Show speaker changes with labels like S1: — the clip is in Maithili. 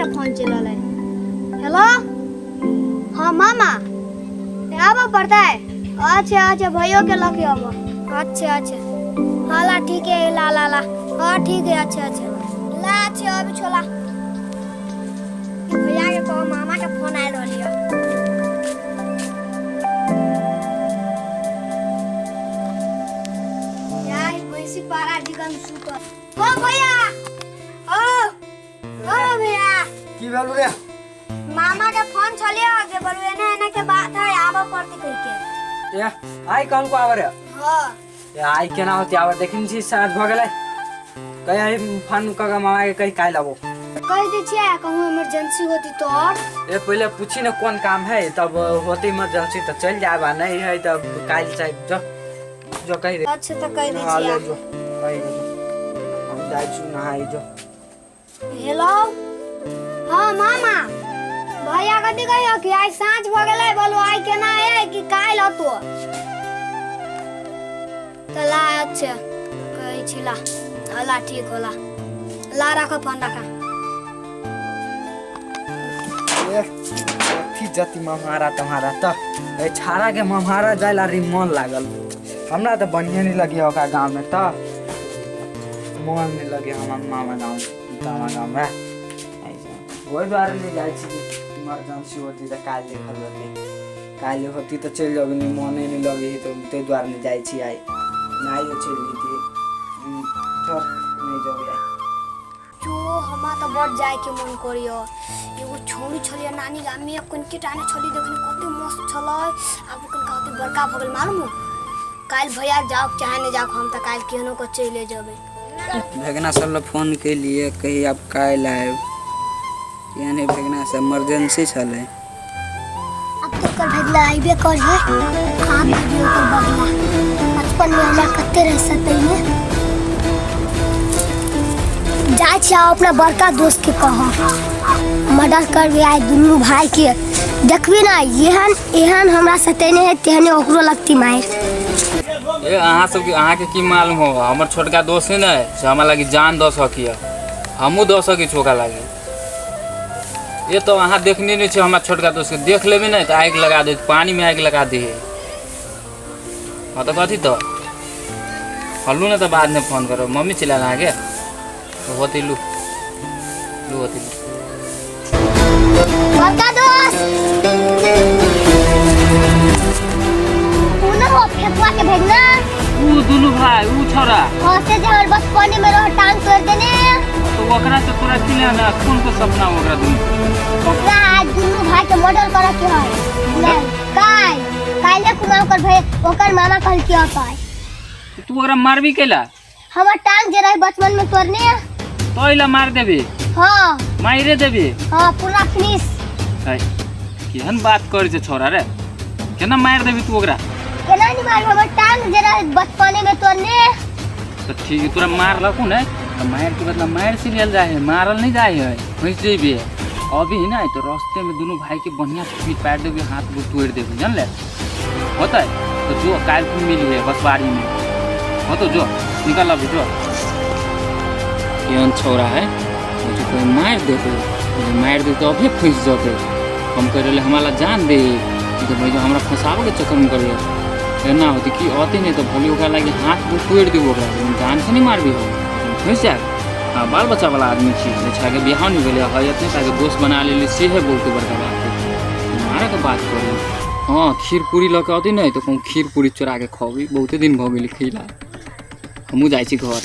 S1: के फोन चलि रहलै। हेलो, हाँ मामा, आबऽ पड़तै? अच्छा अच्छा, भैयो के लऽ के आबऽ। अच्छा अच्छा, हाँ ला ठीक है, ला ला ला, हाँ ठीक है, अच्छा अच्छा ला, अच्छा अभी छोला भैया के कहो मामा के फोन आयल रहली है। यार भैंसी पारा दिगन सुतल। ओ भैया, ओ ओ भैया,
S2: की भेल रे?
S1: मामा के फोन छलियो जे बोलू एने एने के बात है, आबऽ पड़तै कहि के।
S2: ए आइ कहल को आवर?
S1: हाँ।
S2: ए आइ केना होती आवर? देखिन छी साँझ भऽ गेलै। कहीं आई फोन कऽ के मामा के कही काल्हि आबो।
S1: कहि दै छियै, कहूँ इमरजेंसी होती तो और।
S2: ए पहिले पूछी ने कोन काम है, तब होती इमरजेंसी तऽ चलि जायब, आ नहीं है तब काल्हि चाहे जो जो कहि दे।
S1: अच्छा तऽ कहि दै
S2: हाँ ले
S1: छियै।
S2: जो कहि दे, हम जाइ छी नहाय जो।
S1: हेलो, हाँ मामा, भैया कथी कहियो कि आइ साँझ भऽ गेलै, बोलू आइ केना है कि काल्हि अतो? तऽ ला, अच्छा कहै छी ला, ला ठीक होला, ला राखो फोन राखा।
S2: ए कथी जति मम्हारा तुम्हारा तऽ ए छाड़ा के मम्हारा जाय ला मन लागल। हमरा तऽ बढ़िया नहीं लगे ओकरा गाँव में, तऽ मन नहीं लगे हमर मामा गाँव तामा गाँव में। ओहि दुआरे नहीं जाइ छी। इमरजेंसी होती तऽ काल्हि देखल जेतै, काल्हि होती तऽ चलि जेबै, नहीं मने नहीं लगे है तऽ ताहि दुआरे नहीं जाइ छी आइ, नहीं चलि जैती। छोड़, नहीं जेबै आइ।
S1: जो हमरा तऽ बड़ जायके मन करियो। एगो छौड़ी छलियै नानी गाममे, कनिके टाने छली, देखली कते मस्त छलै, आब कनिका ओते बड़का भऽ गेल मालूम हो। काल्हि भैया जाओ चाहे नहीं जाओ, हम तऽ काल्हि केहनो कऽ चलि जेबै।
S3: भगना सर लग फोन केलिए, कही आब काल्हि आयब। यानी भगना से इमरजेंसी छलै।
S1: अब तो ओकर बदला अयबे कर है, आब भी ओकर बदला। बचपन में हमरा कते रह सतैने। जाइ छी आब अपना बड़का दोस्त के कह, मर्डर करबे आइ दुनू भाई के। देखबी ना, एहन एहन हमरा सतेने है तेहने ओकरो लगती मारि।
S4: ए अहाँ सबके, अहाँके की मालूम हो, हमर छोटका दोस्त है ने, से हमरा लागी जान दऽ सकिए, हमहूँ दऽ सकै छी ओकरा लागी। ये तो अहाँ देखने नहीं छो हमरा छोटका दोस्त के, देख लेबे ने तऽ आगि लगा दे, पानी में आगि लगा दे। हाँ तो कथी तो हल्लू ने, तऽ बाद में फोन करो, मम्मी चिल्ला अहाँके होती। लू लू होती लू।
S1: बड़का दोस्त उ न हो फेकुआ के भेजना।
S4: ऊ दुनू भाई, ऊ छोरा?
S1: हाँ, से जे हमर बचपने में रह टांग तोड़ देने।
S4: तो ओकरा से तोरा की लेना? कोन को सपना ओकरा दुनू?
S1: ओकरा आज दुनू भाई के मर्डर करे के है। नहीं, काल काल्हे कुमार ओकर भाई ओकर मामा कहल के होतै।
S4: तू ओकरा मारबी कैला?
S1: हमर टांग जे रहे बचपन में तोड़ने।
S4: तो एला मार देबी?
S1: हाँ।
S4: मारे देबी?
S1: हाँ, पूरा फिनिश।
S4: है केहन बात करै छै छोरा रे, केना मारि देबी तू ओकरा?
S1: केना नहीं मार, हमर टांग जे रहे बचपने में तोड़ने।
S4: तो ठीक है, तोरा मारलकू ने तो मार के बदला मार से लेल जाए है, मारल नहीं जाए है, फंस जेबी। अभी ना तो रास्ते में दोनों भाई के बढ़िया से पीट पाट देबी, हाथ गोड़ तोड़ देबी, जानले होता है? तो जो काल्हि तू मिली है बसवाड़ी में हो, तो जो निकल अभी जो। केहन छौड़ा है, मुझे कोई मार देते, मार दे तो अभी फंस जते। हम कह रहे हमारा जान दे, ई तो भाई हमरा फंसाबे के चक्कर में करिए। एना होती कि अते नहीं तो भले ओकरा लागी हाथ गोड़ तोड़ देबो ओकरा, लेकिन जान से नहीं मारबी हो, फंस जाए। हाँ, बाल बच्चा वाला आदमी छी, छा के बियाह नहीं भेलै है, अपने ताके दोस्त बना लेली से है बहुत बड़का बात है, मारे के बात करी। हाँ, खीर पूरी लऽ के अती नहीं तो कहूँ खीर पूरी चोरा के खबी, बहुते दिन भऽ गेलै खैला। हमहूँ जाइ छी घर।